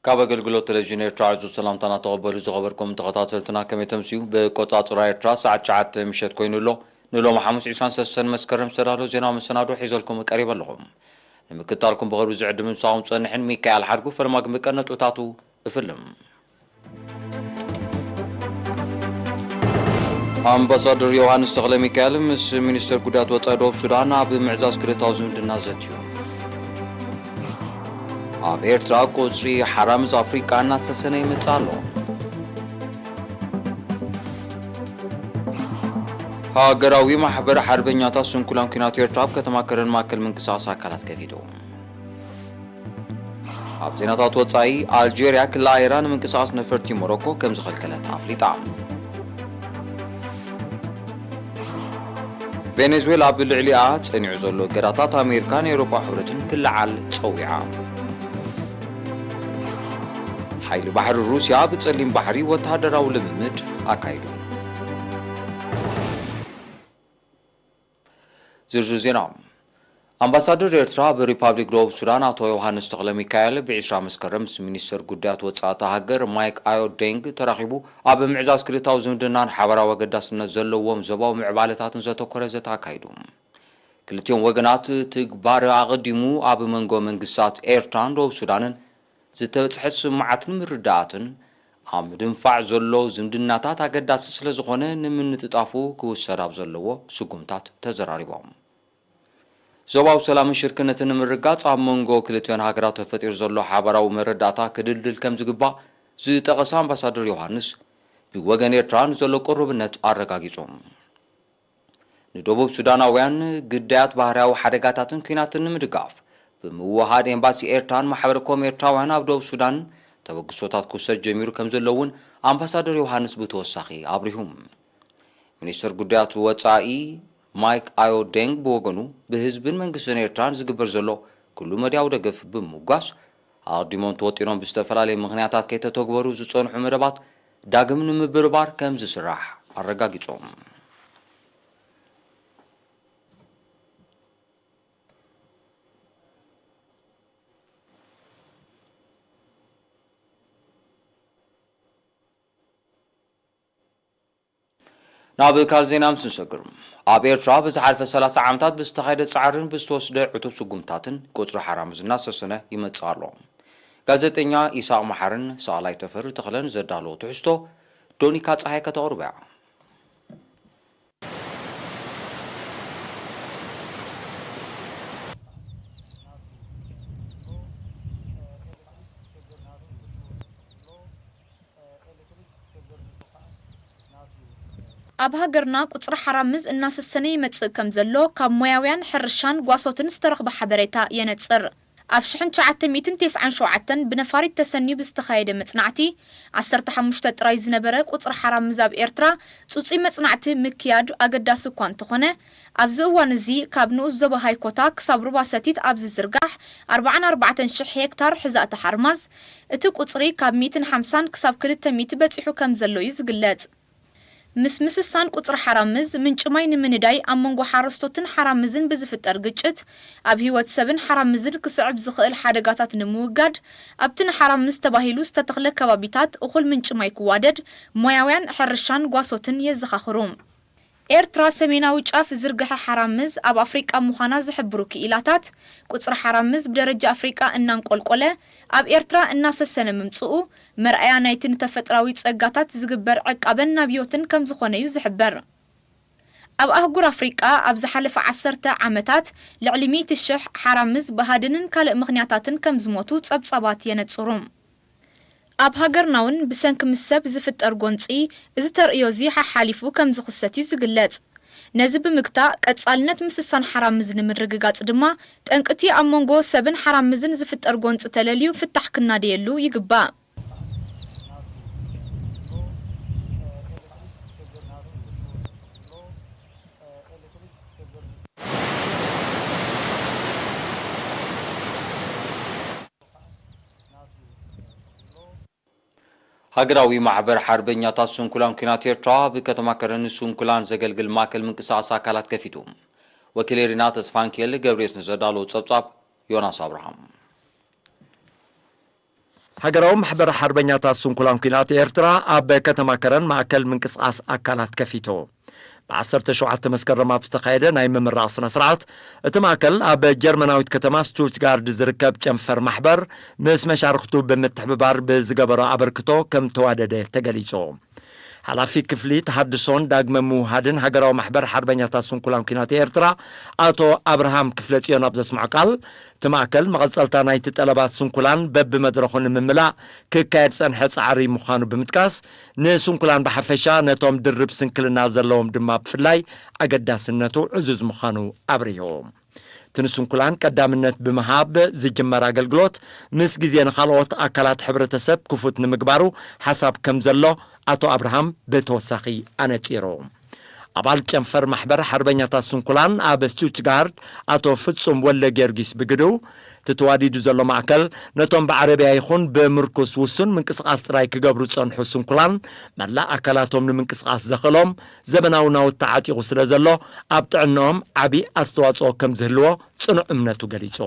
ካብ ኣገልግሎት ቴሌቪዥን ኤርትራ ዕዙዝ ሰላምታና ተቐበሉ ዝኸበርኩም ተኸታተልትና፣ ከመይ ተምስዩ? ብቆጻጽራ ኤርትራ ሰዓት ትሽዓተ ምሸት ኮይኑ ኣሎ። ንሎሚ ሓሙስ ዕስራን ሰለስተን መስከረም ዝተዳለወ ዜናዊ መሰናዶ ሒዘልኩም ቀሪበ ኣለኹ። ንምክትታልኩም ብቕርቢ ዝዕድም ምሳኹም ጸንሕን ሚካኤል ሓድጉ ፈለማ ግን ብቀነጥብታቱ እፍልም። ኣምባሳደር ዮሃንስ ተኽለ ሚካኤል ምስ ሚኒስትር ጉዳያት ወጻኢ ደቡብ ሱዳን ኣብ ምዕዛዝ ክልታዊ ዝምድና ዘትዩ። ኣብ ኤርትራ ቁጽሪ ሓራምዝ ኣፍሪቃ እናሰሰነ ይመጽእ ኣሎ። ሃገራዊ ማሕበር ሓርበኛታት ስንኩላን ኲናት ኤርትራ ኣብ ከተማ ከረን ማእከል ምንቅስቓስ ኣካላት ከፊቱ። ኣብ ዜናታት ወጻኢ፣ ኣልጀርያ ክልኣየራ ንምንቅስቓስ ነፈርቲ ሞሮኮ ከም ዝኸልከለት ኣፍሊጣ። ቬኔዙዌላ ኣብ ልዕሊኣ ጸኒዑ ዘሎ እገዳታት ኣሜሪካን ኤውሮጳ ሕብረትን ክለዓል ጸዊዓ። ሓይሊ ባሕሪ ሩስያ ብጸሊም ባሕሪ ወተሃደራዊ ልምምድ ኣካይዱ። ዝርዝር ዜና። ኣምባሳደር ኤርትራ ኣብ ሪፓብሊክ ደቡብ ሱዳን ኣቶ ዮሃንስ ተኽለ ሚካኤል ብዕስራ መስከረም ምስ ሚኒስትር ጉዳያት ወጻኢ እታ ሃገር ማይክ ኣዮ ዴንግ ተራኺቡ ኣብ ምዕዛዝ ክልታዊ ዝምድናን ሓበራዊ ኣገዳስነት ዘለዎም ዞባዊ ምዕባለታትን ዘተኮረ ዘተ ኣካይዱ። ክልቲኦም ወገናት ትግባር ኣቐዲሙ ኣብ መንጎ መንግስታት ኤርትራን ደቡብ ሱዳንን ዝተበጽሐ ስምዓትን ምርዳኣትን ኣብ ምድንፋዕ ዘሎ ዝምድናታት ኣገዳሲ ስለ ዝኾነ ንምንጥጣፉ ክውሰድ ኣብ ዘለዎ ስጉምታት ተዘራሪቦም። ዞባዊ ሰላምን ሽርክነትን ንምርጋጽ ኣብ መንጎ ክልቲኦን ሃገራት ተፈጢሩ ዘሎ ሓባራዊ መረዳእታ ክድልድል ከም ዝግባእ ዝጠቐሰ ኣምባሳደር ዮሃንስ፣ ብወገን ኤርትራ ንዘሎ ቅሩብነት ኣረጋጊጹ። ንደቡብ ሱዳናውያን ግዳያት ባህርያዊ ሓደጋታትን ኲናትን ንምድጋፍ ብምውሃድ ኤምባሲ ኤርትራን ማሕበረ ኮም ኤርትራውያን ኣብ ደቡብ ሱዳን ተበግሶታት ክውሰድ ጀሚሩ ከም ዘሎ እውን ኣምባሳደር ዮሃንስ ብተወሳኺ ኣብሪሁ። ሚኒስትር ጉዳያት ወጻኢ ማይክ ኣዮ ዴንግ ብወገኑ፣ ብህዝብን መንግስትን ኤርትራን ዝግበር ዘሎ ኩሉ መድያዊ ደገፍ ብምምጓስ፣ ኣቐዲሞም ተወጢኖም ብዝተፈላለየ ምኽንያታት ከይተተግበሩ ዝጸንሑ መደባት ዳግም ንምብርባር ከም ዝስራሕ ኣረጋጊጾም። ናብ ካልእ ዜና ምስ ንሰግር፣ ኣብ ኤርትራ ብዝሓለፈ ሰላሳ ዓመታት ብዝተኻየደ ጻዕርን ብዝተወስደ ዕቱብ ስጉምታትን ቁጽሪ ሓራምዝ እናሰሰነ ይመጽእ ኣሎ። ጋዜጠኛ ኢሳቕ መሓርን ሰኣላይ ተፈሪ ተኽለን ዘዳለዎ ትሕዝቶ ዶኒካ ጸሃይ ከተቕርቦ እያ። ኣብ ሃገርና ቁጽሪ ሓራምዝ እናሰሰነ ይመጽእ ከም ዘሎ ካብ ሞያውያን ሕርሻን ጓሶትን ዝተረኽበ ሓበሬታ የነጽር። ኣብ ሽሕን ትሽዓተ ሚእትን ተስዓን ሸውዓተን ብነፋሪት ተሰንዩ ብዝተኻየደ መጽናዕቲ፣ ዓሰርተ ሓሙሽተ ጥራይ ዝነበረ ቁጽሪ ሓራምዝ ኣብ ኤርትራ ጽጹይ መጽናዕቲ ምክያድ ኣገዳሲ እኳ እንተኾነ፣ ኣብዚ እዋን እዚ ካብ ንኡስ ዞባ ሃይኮታ ክሳብ ሩባ ሰቲት ኣብ ዝዝርጋሕ ኣርባዓን ኣርባዕተን ሽሕ ሄክታር ሕዛእቲ ሓርማዝ፣ እቲ ቁጽሪ ካብ ሚእትን ሓምሳን ክሳብ ክልተ ሚእቲ በጺሑ ከም ዘሎ እዩ ዝግለጽ። ምስ ምስሳን ቁጽሪ ሓራምዝ፣ ምንጪ ማይ ንምንዳይ ኣብ መንጎ ሓረስቶትን ሓራምዝን ብዝፍጠር ግጭት፣ ኣብ ህይወት ሰብን ሓራምዝን ክስዕብ ዝኽእል ሓደጋታት ንምውጋድ፣ ኣብቲ ንሓራምዝ ተባሂሉ ዝተተኽለ ከባቢታት እኹል ምንጪ ማይ ክዋደድ ሞያውያን ሕርሻን ጓሶትን የዘኻኽሩ። ኤርትራ ሰሜናዊ ጫፍ ዝርግሐ ሓራምዝ ኣብ ኣፍሪቃ ምዃና ዝሕብሩ ክኢላታት፣ ቁጽሪ ሓራምዝ ብደረጃ ኣፍሪቃ እናንቆልቆለ ኣብ ኤርትራ እናሰሰነ ምምጽኡ መርኣያ ናይቲ ንተፈጥራዊ ጸጋታት ዝግበር ዕቃበን ናብዮትን ከም ዝኾነ'ዩ ዝሕበር። ኣብ ኣህጉር ኣፍሪቃ ኣብ ዝሓለፈ ዓሰርተ ዓመታት ልዕሊ ሚእቲ ሽሕ ሓራምዝ ብሃድንን ካልእ ምኽንያታትን ከም ዝሞቱ ጸብጻባት የነጽሩ። ኣብ ሃገርና እውን ብሰንኪ ምስ ሰብ ዝፍጠር ጎንጺ እዚ ተርእዮ'ዚ ሓሓሊፉ ከም ዝኽሰት'ዩ ዝግለጽ። ነዚ ብምግታእ፣ ቀጻልነት ምስሳን ሓራምዝ ንምርግጋጽ ድማ፣ ጠንቅቲ ኣብ መንጎ ሰብን ሓራምዝን ዝፍጠር ጎንጺ ተለልዩ ፍታሕ ክናደየሉ ይግባእ። ሃገራዊ ማሕበር ሓርበኛታት ስንኩላን ኲናት ኤርትራ ኣብ ከተማ ከረን ንስንኩላን ዘገልግል ማእከል ምንቅስቓስ ኣካላት ከፊቱ። ወኪል ኤሪና ተስፋንኪኤል ገብርኤስ ንዘዳለዎ ጸብጻብ ዮናስ ኣብርሃም። ሃገራዊ ማሕበር ሓርበኛታት ስንኩላን ኲናት ኤርትራ ኣብ ከተማ ከረን ማእከል ምንቅስቓስ ኣካላት ከፊቱ። ብ ዓሰርተ ሸውዓተ መስከረም ኣብ ዝተኻየደ ናይ ምምራቕ ስነ ስርዓት፣ እቲ ማእከል ኣብ ጀርመናዊት ከተማ ስቱትጋርድ ዝርከብ ጨንፈር ማሕበር ምስ መሻርኽቱ ብምትሕብባር ብዝገበሮ ኣበርክቶ ከም ተዋደደ ተገሊጹ። ሓላፊ ክፍሊ ተሃድሶን ዳግመ ምውሃድን ሃገራዊ ማሕበር ሓርበኛታት ስንኩላን ኲናት ኤርትራ ኣቶ ኣብርሃም ክፍለጽዮን ኣብ ዘስምዖ ቃል፣ እቲ ማእከል መቐጸልታ ናይቲ ጠለባት ስንኩላን በብመድረኹ ንምምላእ ክካየድ ዝጸንሐ ጻዕሪ ምዃኑ ብምጥቃስ፣ ንስንኩላን ብሓፈሻ ነቶም ድርብ ስንክልና ዘለዎም ድማ ብፍላይ ኣገዳስነቱ ዕዙዝ ምዃኑ ኣብሪሁ። እቲ ንስንኩላን ቀዳምነት ብምሃብ ዝጅመር ኣገልግሎት ምስ ግዜ ንኻልኦት ኣካላት ሕብረተሰብ ክፉት ንምግባሩ ሓሳብ ከም ዘሎ ኣቶ ኣብርሃም ብተወሳኺ ኣነጺሩ። ኣባል ጨንፈር ማሕበር ሓርበኛታት ስንኩላን ኣብ ስቱትጋርድ ኣቶ ፍጹም ወልደ ጊዮርጊስ ብግድኡ፣ እቲ ተዋዲዱ ዘሎ ማእከል ነቶም ብዓረብያ ይኹን ብምርኩስ ውሱን ምንቅስቓስ ጥራይ ክገብሩ ዝጸንሑ ስንኩላን፣ መላእ ኣካላቶም ንምንቅስቓስ ዘኽእሎም ዘመናዊ ናውቲ ዓጢቑ ስለ ዘሎ፣ ኣብ ጥዕንኦም ዓቢ ኣስተዋጽኦ ከም ዝህልዎ ጽኑዕ እምነቱ ገሊጹ።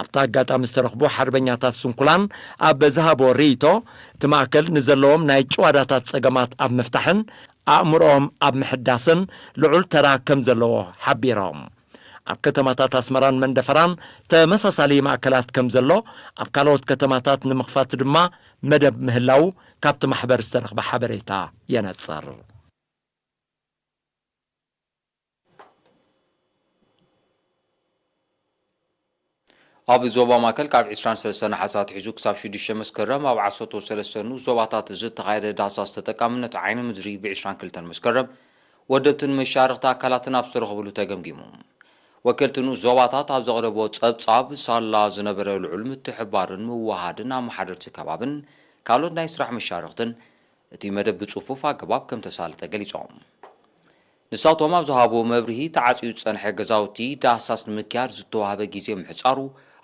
ኣብቲ ኣጋጣሚ ዝተረኽቡ ሓርበኛታት ስንኩላን ኣብ ዝሃቦ ርእይቶ፣ እቲ ማእከል ንዘለዎም ናይ ጭዋዳታት ጸገማት ኣብ ምፍታሕን ኣእምሮኦም ኣብ ምሕዳስን ልዑል ተራ ከም ዘለዎ ሓቢሮም። ኣብ ከተማታት ኣስመራን መንደፈራን ተመሳሳሊ ማእከላት ከም ዘሎ፣ ኣብ ካልኦት ከተማታት ንምኽፋት ድማ መደብ ምህላዉ ካብቲ ማሕበር ዝተረኽበ ሓበሬታ የነጽር። ኣብ ዞባ ማእከል ካብ ዕስራን ሰለስተን ነሓሰ ኣትሒዙ ክሳብ ሽዱሽተ መስከረም ኣብ ዓሰርተ ሰለስተ ንኡስ ዞባታት ዝተኻየደ ዳህሳስ ተጠቃምነት ዓይኒ ምድሪ ብ ዕስራን ክልተን መስከረም ወደብትን መሻርኽቲ ኣካላትን ኣብ ዝተረኸብሉ ተገምጊሙ። ወከልቲ ንኡስ ዞባታት ኣብ ዘቕረብዎ ጸብጻብ፣ ሳላ ዝነበረ ልዑል ምትሕብባርን ምውህሃድን ኣመሓደርቲ ከባብን ካልኦት ናይ ስራሕ መሻርኽትን እቲ መደብ ብጽፉፍ ኣገባብ ከም ተሳለጠ ገሊጾም። ንሳቶም ኣብ ዝሃብዎ መብርሂ፣ ተዓጽዩ ዝጸንሐ ገዛውቲ ዳህሳስ ንምክያድ ዝተዋህበ ግዜ ምሕጻሩ፣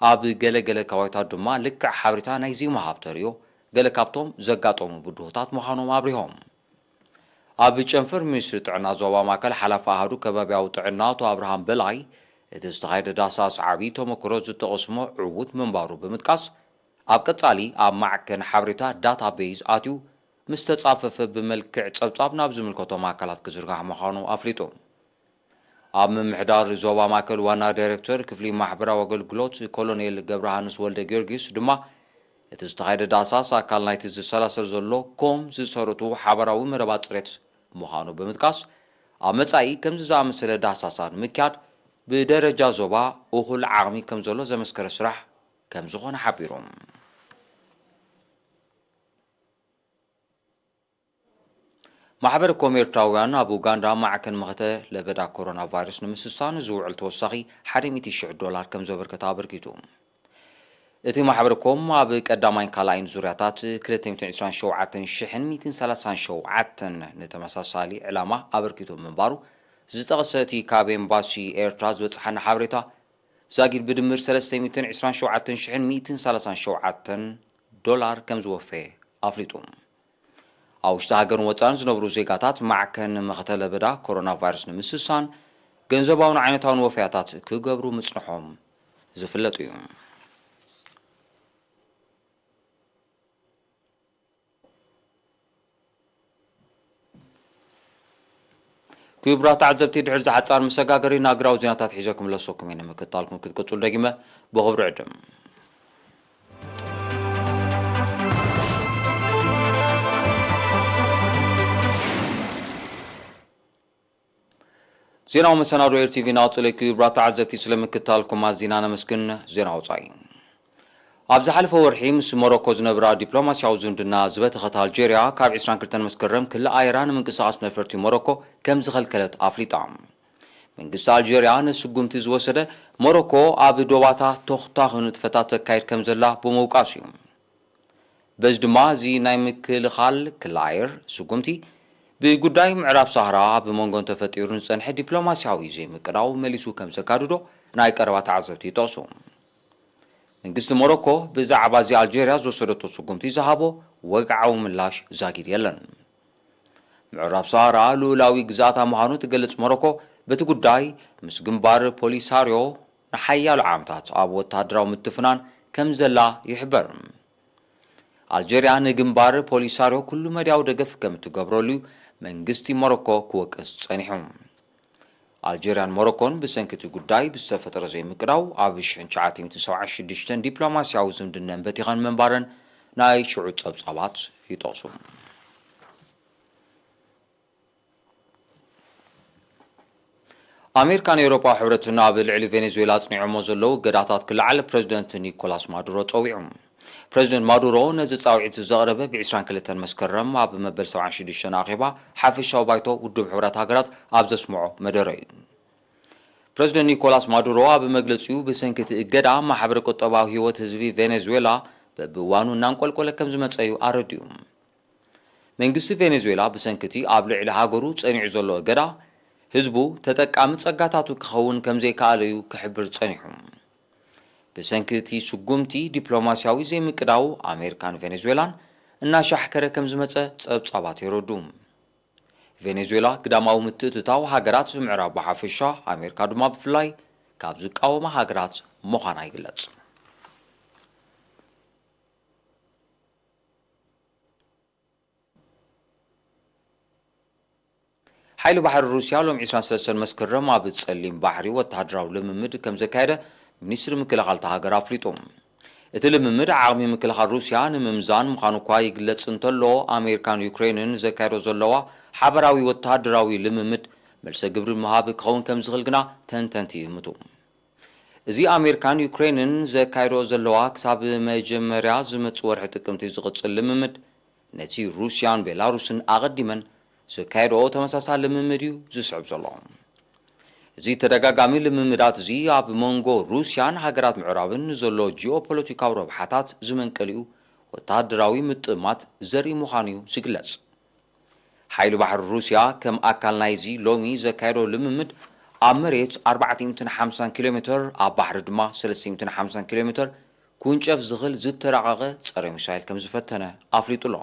ኣብ ገለ ገለ ከባቢታት ድማ ልክዕ ሓበሬታ ናይ ዘይምሃብ ተርእዮ ገለ ካብቶም ዘጋጠሙ ብድሆታት ምዃኖም ኣብሪሆም። ኣብ ጨንፈር ሚኒስትሪ ጥዕና ዞባ ማእከል ሓላፊ ኣሃዱ ከባብያዊ ጥዕና ኣቶ ኣብርሃም በላይ፣ እቲ ዝተኻየደ ዳህሳስ ዓቢ ተመክሮ ዝተቐስሞ ዕዉት ምንባሩ ብምጥቃስ፣ ኣብ ቀጻሊ ኣብ ማዕከን ሓበሬታ ዳታቤዝ ኣትዩ ምስ ተጻፈፈ ብመልክዕ ጸብጻብ ናብ ዝምልከቶም ኣካላት ክዝርጋሕ ምዃኑ ኣፍሊጡ። ኣብ ምምሕዳር ዞባ ማእከል ዋና ዳይሬክተር ክፍሊ ማሕበራዊ ኣገልግሎት ኮሎኔል ገብረሃንስ ወልደ ጊዮርጊስ ድማ፣ እቲ ዝተኻየደ ዳህሳስ ኣካል ናይቲ ዝሰላሰል ዘሎ ኮም ዝሰረቱ ሓባራዊ መደባት ጽሬት ምዃኑ ብምጥቃስ፣ ኣብ መጻኢ ከምዚ ዝኣመሰለ ዳህሳሳ ንምክያድ ብደረጃ ዞባ እኹል ዓቕሚ ከም ዘሎ ዘመስከረ ስራሕ ከም ዝኾነ ሓቢሩ። ማሕበር ኮም ኤርትራውያን ኣብ ኡጋንዳ ማዕከን መኸተ ለበዳ ኮሮና ቫይረስ ንምስሳን ዝውዕል ተወሳኺ ሓደ ሚእቲ ሽሕ ዶላር ከም ዘበርከተ ኣበርኪቱ። እቲ ማሕበር ኮም ኣብ ቀዳማይን ካልኣይን ዙርያታት ክልተ ሚእትን ዕስራን ሸውዓተን ሽሕን ሚእትን ሰላሳን ሸውዓተን ንተመሳሳሊ ዕላማ ኣበርኪቱ ምንባሩ ዝጠቕሰ እቲ ካብ ኤምባሲ ኤርትራ ዝበጽሓና ሓበሬታ፣ ዛጊድ ብድምር ሰለስተ ሚእትን ዕስራን ሸውዓተን ሽሕን ሚእትን ሰላሳን ሸውዓተን ዶላር ከም ዝወፈየ ኣፍሊጡ። ኣብ ውሽጢ ሃገርን ወጻእን ዝነብሩ ዜጋታት ማዕከን መኸተ ለበዳ ኮሮና ቫይረስ ንምስሳን ገንዘባውን ዓይነታውን ወፈያታት ክገብሩ ምጽንሖም ዝፍለጥ እዩ። ክቡራት ተዓዘብቲ፣ ድሕሪ ዝሓጻር መሰጋገሪ ናግራዊ ዜናታት ሒዘ ክምለሰኩም እየ። ንምክትታልኩም ክትቅጽሉ ደጊመ ብኽብሪ ዕድም። ዜናዊ መሰናዶ ኤር ቲቪ ናቕጽል። ክቡራት ተዓዘብቲ፣ ስለ ምክትታልኩም ኣዚና ነመስግን። ዜና ወጻኢ። ኣብ ዝሓለፈ ወርሒ ምስ ሞሮኮ ዝነብራ ዲፕሎማስያዊ ዝምድና ዝበተኸት ኣልጀርያ፣ ካብ ዕስራን ክልተን መስከረም ክልኣየራ ንምንቅስቓስ ነፈርቲ ሞሮኮ ከም ዝኸልከለት ኣፍሊጣ። መንግስቲ ኣልጀርያ ነዚ ስጉምቲ ዝወሰደ፣ ሞሮኮ ኣብ ዶባታ ተኹታኺ ንጥፈታት ተካይድ ከም ዘላ ብምውቃስ እዩ። በዚ ድማ፣ እዚ ናይ ምክልኻል ክልኣየር ስጉምቲ፣ ብጉዳይ ምዕራብ ሳህራ ኣብ መንጎን ተፈጢሩ ንጸንሐ ዲፕሎማስያዊ ዘይምቅዳው መሊሱ ከም ዘጋድዶ ናይ ቀረባ ተዓዘብቲ ይጠቕሱ። መንግስቲ ሞሮኮ ብዛዕባ እዚ ኣልጀርያ ዝወሰደቶ ስጉምቲ ዝሃቦ ወግዓዊ ምላሽ ዛጊድ የለን። ምዕራብ ሰሃራ ልኡላዊ ግዝኣታ ምዃኑ ትገልጽ ሞሮኮ፣ በቲ ጉዳይ ምስ ግንባር ፖሊሳርዮ ንሓያሎ ዓመታት ኣብ ወተሃደራዊ ምትፍናን ከም ዘላ ይሕበር። ኣልጀርያ ንግንባር ፖሊሳርዮ ኩሉ መዳያዊ ደገፍ ከም እትገብረሉ እዩ መንግስቲ ሞሮኮ ክወቅስ ጸኒሑ። ኣልጀርያን ሞሮኮን ብሰንኪ እቲ ጉዳይ ብዝተፈጠረ ዘይምቅዳው ኣብ ሽሕን ትሽዓተ ሚእትን ሰብዓን ሽዱሽተን ዲፕሎማስያዊ ዝምድነን በቲኸን ምንባረን ናይ ሽዑ ጸብጻባት ይጠቕሱ። ኣሜሪካን ኤውሮጳዊ ሕብረትን ኣብ ልዕሊ ቬኔዙዌላ ኣጽኒዖሞ ዘለዉ እገዳታት ክለዓል ፕረዚደንት ኒኮላስ ማዱሮ ጸዊዑ። ፕረዚደንት ማዱሮ ነዚ ጻውዒት ዘቕረበ ብ ዕስራን ክልተን መስከረም ኣብ መበል ሰብዓን ሽዱሽተን ኣኼባ ሓፈሻዊ ባይቶ ውድብ ሕቡራት ሃገራት ኣብ ዘስምዖ መደረ እዩ። ፕረዚደንት ኒኮላስ ማዱሮ ኣብ መግለጺኡ፣ ብሰንኪ እቲ እገዳ ማሕበረ ቁጠባዊ ህይወት ህዝቢ ቬኔዙዌላ በብእዋኑ እናንቆልቆለ ከም ዝመጸ እዩ ኣረዲኡ። መንግስቲ ቬኔዙዌላ ብሰንኪ እቲ ኣብ ልዕሊ ሃገሩ ጸኒዑ ዘሎ እገዳ፣ ህዝቡ ተጠቃሚ ጸጋታቱ ክኸውን ከም ዘይከኣለ እዩ ክሕብር ጸኒሑ። ብሰንኪ እቲ ስጉምቲ ዲፕሎማስያዊ ዘይምቅዳው፣ ኣሜሪካን ቬኔዙዌላን እናሻሕከረ ከም ዝመጸ ጸብጻባት የረድኡ። ቬኔዙዌላ ግዳማዊ ምትእትታው ሃገራት ምዕራብ ብሓፈሻ፣ ኣሜሪካ ድማ ብፍላይ ካብ ዝቃወማ ሃገራት ምዃና ይግለጽ። ሓይሊ ባሕሪ ሩስያ ሎም ዕስራን ሰለስተን መስከረም ኣብ ጸሊም ባሕሪ ወተሃደራዊ ልምምድ ከም ዘካየደ ሚኒስትሪ ምክልኻል እታ ሃገር ኣፍሊጡ። እቲ ልምምድ ዓቕሚ ምክልኻል ሩስያ ንምምዛን ምዃኑ እኳ ይግለጽ እንተሎ፣ ኣሜሪካን ዩክሬንን ዘካየዶ ዘለዋ ሓበራዊ ወተሃደራዊ ልምምድ መልሰ ግብሪ ምሃብ ክኸውን ከም ዝኽእል ግና ተንተንቲ ይእምቱ። እዚ ኣሜሪካን ዩክሬንን ዘካየዶ ዘለዋ ክሳብ መጀመርያ ዝመጽእ ወርሒ ጥቅምቲ ዝቕጽል ልምምድ፣ ነቲ ሩስያን ቤላሩስን ኣቐዲመን ዘካየድኦ ተመሳሳሊ ልምምድ እዩ ዝስዕብ ዘሎ። እዚ ተደጋጋሚ ልምምዳት እዚ ኣብ መንጎ ሩስያን ሃገራት ምዕራብን ዘሎ ጂኦፖለቲካዊ ረብሓታት ዝመንቀሊኡ ወተሃደራዊ ምጥማት ዘርኢ ምዃኑ እዩ ዝግለጽ። ሓይሊ ባሕሪ ሩስያ ከም ኣካል ናይዚ ሎሚ ዘካየዶ ልምምድ ኣብ መሬት ኣርባዕተ ሚእትን ሓምሳን ኪሎ ሜትር፣ ኣብ ባሕሪ ድማ ሰለስተ ሚእትን ሓምሳን ኪሎ ሜትር ክውንጨፍ ዝኽእል ዝተራቐቐ ጸረ ሚሳይል ከም ዝፈተነ ኣፍሊጡ ኣሎ።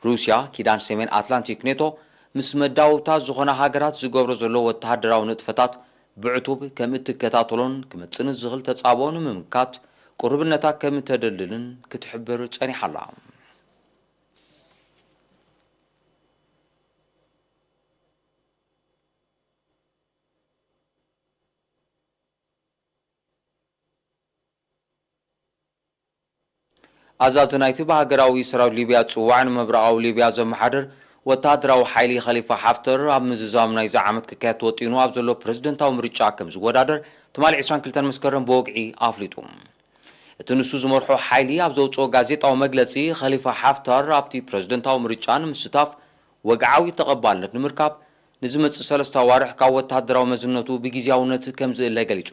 ሩስያ፣ ኪዳን ሰሜን ኣትላንቲክ ኔቶ፣ ምስ መዳውብታ ዝኾና ሃገራት ዝገብሮ ዘሎ ወተሃደራዊ ንጥፈታት ብዕቱብ ከም እትከታተሎን ክመጽእ ንዝኽእል ተጻብኦ ንምምካት ቅሩብነታ ከም እተደልድልን ክትሕብር ጸኒሓ ኣላ። ኣዛዚ ናይቲ ብሃገራዊ ሰራዊት ሊብያ ዝጽዋዕ ንምብራቓዊ ሊብያ ዘመሓድር ወተሃደራዊ ሓይሊ ኸሊፋ ሓፍተር፣ ኣብ ምዝዛም ናይዚ ዓመት ክካየድ ተወጢኑ ኣብ ዘሎ ፕረዚደንታዊ ምርጫ ከም ዝወዳደር ትማሊ ዕስራን ክልተን መስከረም ብወግዒ ኣፍሊጡ። እቲ ንሱ ዝመርሖ ሓይሊ ኣብ ዘውጽኦ ጋዜጣዊ መግለጺ፣ ኸሊፋ ሓፍታር ኣብቲ ፕረዚደንታዊ ምርጫ ንምስታፍ ወግዓዊ ተቐባልነት ንምርካብ ንዝመጽእ ሰለስተ ኣዋርሕ ካብ ወተሃደራዊ መዝነቱ ብግዝያውነት ከም ዝእለ ገሊጹ።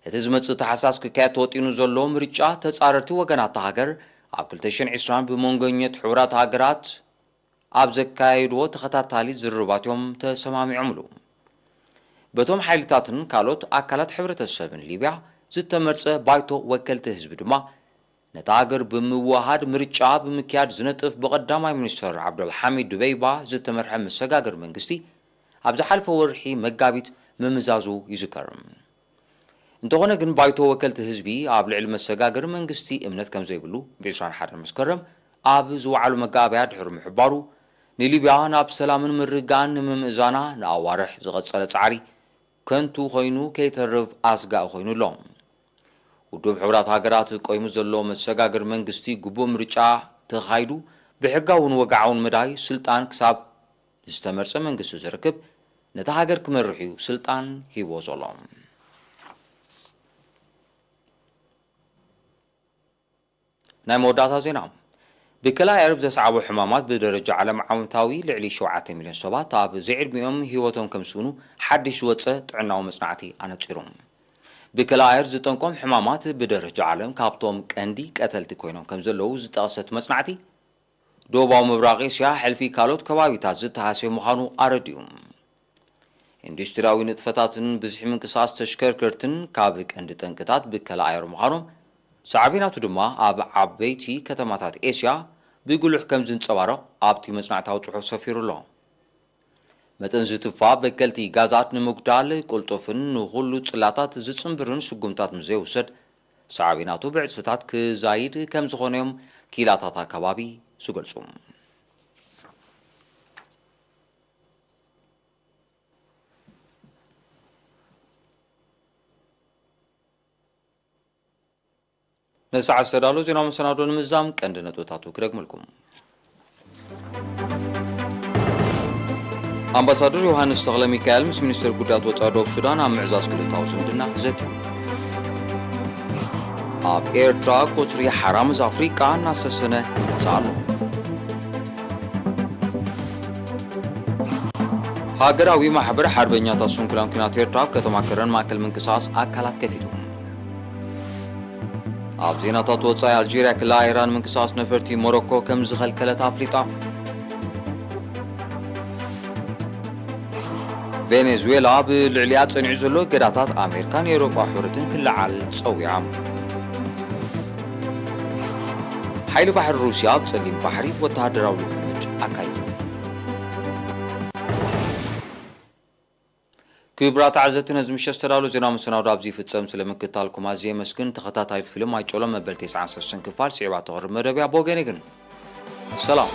እቲ ዝመጽእ ታሕሳስ ክካየድ ተወጢኑ ዘሎ ምርጫ፣ ተጻረርቲ ወገናት እታ ሃገር ኣብ ክልተ ሽሕን ዕስራን ብመንጎኘት ሕቡራት ሃገራት ኣብ ዘካየድዎ ተኸታታሊ ዝርርባት እዮም ተሰማሚዖምሉ። በቶም ሓይልታትን ካልኦት ኣካላት ሕብረተሰብን ሊብያ ዝተመርጸ ባይቶ ወከልቲ ህዝቢ ድማ፣ ነታ ሃገር ብምውሃድ ምርጫ ብምክያድ ዝነጥፍ ብቐዳማይ ሚኒስተር ዓብደልሓሚድ ድበይባ ዝተመርሐ መሰጋገሪ መንግስቲ፣ ኣብ ዝሓለፈ ወርሒ መጋቢት ምምዛዙ ይዝከር። እንተኾነ ግን፣ ባይቶ ወከልቲ ህዝቢ ኣብ ልዕሊ መሰጋገሪ መንግስቲ እምነት ከም ዘይብሉ፣ ብ ዕስራን ሓደን መስከረም ኣብ ዝወዓሉ መጋበያ ድሕሪ ምሕባሩ፣ ንሊብያ ናብ ሰላምን ምርግጋእን ንምምእዛና ንኣዋርሕ ዝቐጸለ ጻዕሪ ከንቱ ኮይኑ ከይተርፍ ኣስጋኢ ኮይኑ ኣሎ። ውድብ ሕቡራት ሃገራት ቆይሙ ዘሎ መሰጋገሪ መንግስቲ፣ ግቡእ ምርጫ ተኻይዱ፣ ብሕጋውን ወግዓውን መዳይ ስልጣን ክሳብ ዝተመርጸ መንግስቲ ዝርክብ፣ ነታ ሃገር ክመርሕ እዩ ስልጣን ሂብዎ ዘሎ። ናይ መወዳእታ ዜና። ብከላ ኤር ብዘስዓቦ ሕማማት ብደረጃ ዓለም ዓመታዊ ልዕሊ ሸውዓተ ሚልዮን ሰባት ኣብ ዘይዕድሚኦም ህይወቶም ከም ዝስእኑ ሓድሽ ዝወጸ ጥዕናዊ መጽናዕቲ ኣነጺሩ። ብከላ ኤር ዝጠንቆም ሕማማት ብደረጃ ዓለም ካብቶም ቀንዲ ቀተልቲ ኮይኖም ከም ዘለዉ ዝጠቐሰት መጽናዕቲ፣ ደቡባዊ ምብራቕ ኤስያ ሕልፊ ካልኦት ከባቢታት ዝተሃስየ ምዃኑ ኣረዲኡ። ኢንዱስትርያዊ ንጥፈታትን ብዝሒ ምንቅስቓስ ተሽከርከርትን ካብ ቀንዲ ጠንቅታት ብከላ ኣየር ምዃኖም፣ ሳዕቤናቱ ድማ ኣብ ዓበይቲ ከተማታት ኤስያ ብጉሉሕ ከም ዝንጸባረቕ ኣብቲ መጽናዕታዊ ጽሑፍ ሰፊሩ ኣሎ። መጠን ዝትፋ በከልቲ ጋዛት ንምጉዳል ቅልጡፍን ንኹሉ ጽላታት ዝጽንብርን ስጉምታት ምስ ዘይውሰድ፣ ሳዕቤናቱ ብዕጽፍታት ክዛይድ ከም ዝኾነ እዮም ክኢላታት ኣከባቢ ዝገልጹ። ንሰዓት ዝተዳለዉ ዜና መሰናዶ ንምዝዛም ቀንዲ ነጥብታቱ ክደግመልኩም። ኣምባሳደር ዮሃንስ ተኽለ ሚካኤል ምስ ሚኒስትር ጉዳያት ወጻኢ ደቡብ ሱዳን ኣብ ምዕዛዝ ክልታዊ ዝምድና ዘትዩ። ኣብ ኤርትራ ቁጽሪ ሓራምዝ ኣፍሪቃ እናሰሰነ ይመጽእ ኣሎ። ሃገራዊ ማሕበር ሓርበኛታት ስንኩላን ኲናት ኤርትራ ኣብ ከተማ ከረን ማእከል ምንቅስቓስ ኣካላት ከፊቱ። ኣብ ዜናታት ወጻኢ ኣልጄርያ ክልል ኢራን ምንቅስቓስ ነፈርቲ ሞሮኮ ከም ዝኸልከለት ኣፍሊጣ። ቬኔዙዌላ ብልዕሊኣ ጸኒዑ ዘሎ እገዳታት ኣሜሪካን ኤውሮጳ ሕብረትን ክለዓል ጸዊዓ። ሓይሊ ባሕሪ ሩስያ ኣብ ጸሊም ባሕሪ ወተሃደራዊ ልምምድ ኣካይዱ። ክቡራት ተዓዘብቲ፣ ነዚ ምሸት ዝተዳለወ ዜና መሰናዶ ኣብዚ ይፍጸም። ስለ ምክትታልኩም ኣዝየ የመስግን። ተኸታታሊት ፊልም ኣይጨሎን መበል ተስዓን ሰለስተን ክፋል ስዒባ ተቕርብ መደብ እያ። ብወገነይ ግን ሰላም።